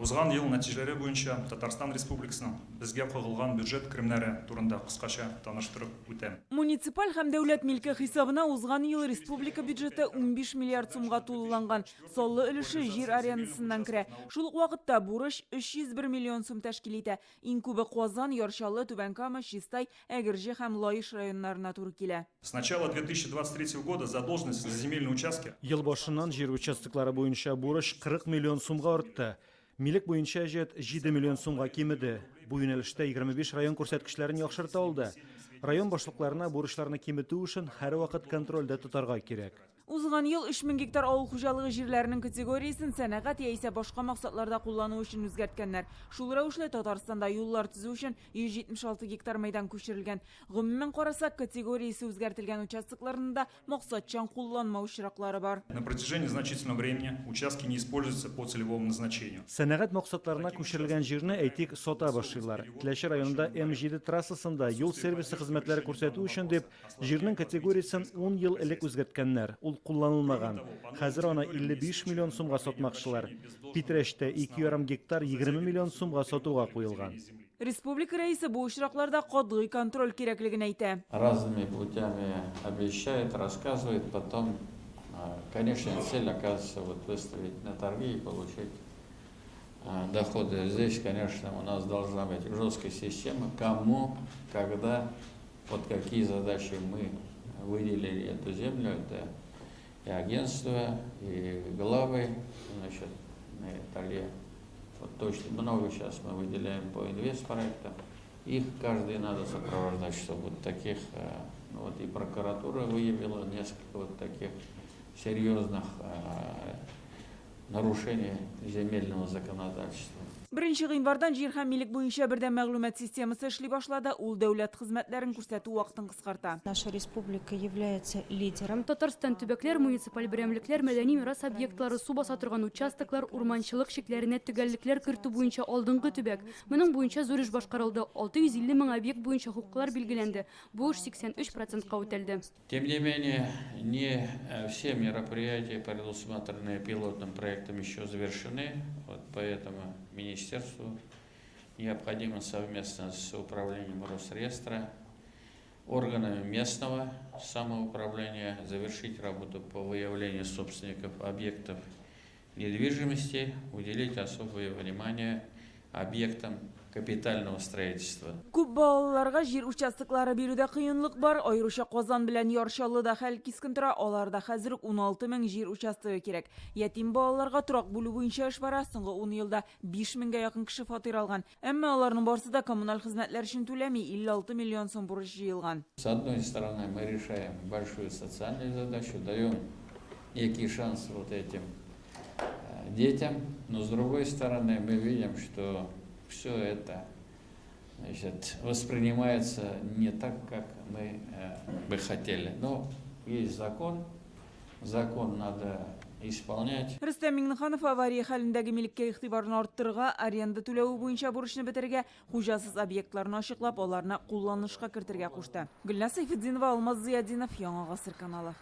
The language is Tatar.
Узган ел нәтиҗәләре буенча Татарстан Республикасының безгә кагылган бюджет керемнәре турында кыскача таныштырып үтәм. Муниципаль һәм дәүләт милке хисабына узган ел республика бюджеты 15 миллиард сумга тулыланган. Саллы өлеше җир арендасыннан керә. Шул ук вакытта бурыч 301 миллион сум тәшкил итә. Иң күбе Казан, Яр Чаллы, Түбән Кама, Чистай, Әгерҗе һәм Лаеш районнарына туры килә. С начала 2023 года задолженность за земельные участки. Ел башыннан җир участоклары буенча бурыч 40 миллион сумга артты. Милек буенча әҗәт 7 миллион сумга кимеде. Бу юнәлештә 25 район күрсәткечләрен яхшырта алды. Район башлыкларына бурычларны киметү эшен һәрвакыт контрольдә тотарга кирәк. Узган ел 3000 гектар авыл хуҗалыгы җирләренең категориясен сәнәгать яисә башка максатларда куллану өчен үзгәрткәннәр. Шул рәвешле, Татарстанда юллар төзү өчен 176 гектар мәйдан күчерелгән. Гомумән карасак, категориясе үзгәртелгән участокларны да максатчан кулланмау очраклары бар. На протяжении значительного времени участки не используются по целевому назначению. Сәнәгать максатларына күчерелгән җирне, әйтик, сата башлыйлар. Теләче районында М-7 трассасында юл сервисы хезмәтләре күрсәтү өчен дип, Җирнең категориясен ун ел элек үзгәрткәннәр, ул кулланылмаган. Хәзер аны 55 миллион сумга сатмакчылар. Питрәчтә 2,5 гектар 20 миллион сумга сатуга куелган. Республика Рәисе бу очракларда катгый контроль кирәклеген әйтә. Разными путями обещает, рассказывает, потом конечная цель оказывается вот выставить на торги и получить доходы. Здесь, конечно, у нас должна быть жесткая система, кому, когда Под какие задачи мы выделили эту землю, это и агентство, и главы, значит, Италия. Вот точно много сейчас мы выделяем по инвестпроектам. Их каждый надо сопровождать, чтобы вот таких, ну вот и прокуратура выявила несколько вот таких серьезных нарушений земельного законодательства. Беренче гыйнвардан җир һәм милек буенча бердәм мәгълүмат системасы эшли башлады, ул дәүләт хезмәтләрен күрсәтү вакытын кыскарта. Наша республика является лидером. Татарстан төбәкләр, муниципаль берәмлекләр, мәдәни мирас объектлары, су баса торган участоклар, урманчылык чикләренә төгәллекләр кертү буенча алдынгы төбәк. Моның буенча зур эш башкарылды, 650 мең объект буенча хокуклар билгеләнде, бу эш 83 процентка үтәлде. Тем не менее, не э, все мероприятия, предусмотренные пилотным проектом, еще завершены. Вот поэтому министерству необходимо совместно с управлением Росреестра, органами местного самоуправления завершить работу по выявлению собственников объектов недвижимости, уделить особое внимание объектам капитального строительства. Күп балалыларга җир участоклары бирүдә кыенлык бар. Аеруча Казан белән Яр Чаллыда хәл кискен тора. Аларда хәзер үк 16 мең җир участогы кирәк. Ятим балаларга торак бүлү буенча эш бара. Соңгы ун елда 5 меңгә якын кеше фатир алган. Әмма аларның барсы да коммуналь хезмәтләр өчен түләми, 56 миллион сум бурыч җыелган. С одной стороны, мы решаем большую социальную задачу, даем некий шанс вот этим э, детям, но с другой стороны мы видим, что все это значит, воспринимается не так, как мы э, бы хотели. Но есть закон, закон надо исполнять. Рөстәм Миңнеханов авария хәлендәге милеккә игътибарны арттырырга, аренда түләве буенча бурычны бетерергә, хуҗасыз объектларны ачыклап, аларны кулланылышка кертергә кушты. Гөлназ Сәйфетдинова, Алмаз Зыятдинов, Яңа Гасыр каналы.